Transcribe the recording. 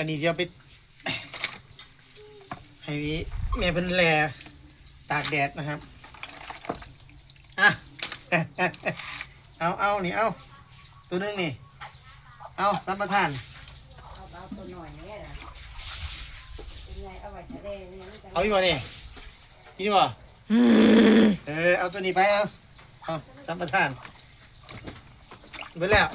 ອັນນີ້ຊິເອົາໄປໃຫ້ແມ່ເພິ່ນແລ່ຕາກແດດນະຄັບ. ອ່ະ ເອົາ ເອົາ ນີ້ ເອົາ ໂຕໜຶ່ງນີ້ ເອົາ ສຳປະທານ ເອົາ ເອົາໂຕນ້ອຍນີ້ລະ ເປັນໄງ ເອົາໄວ້ທະເລນີ້ ເອົາຢູ່ບໍ່ນີ້ ຢູ່ບໍ່? ເອີ ເອົາໂຕນີ້ໄປ ເອົາ ເອົາ ສຳປະທານ ເບິດແລ້ວ.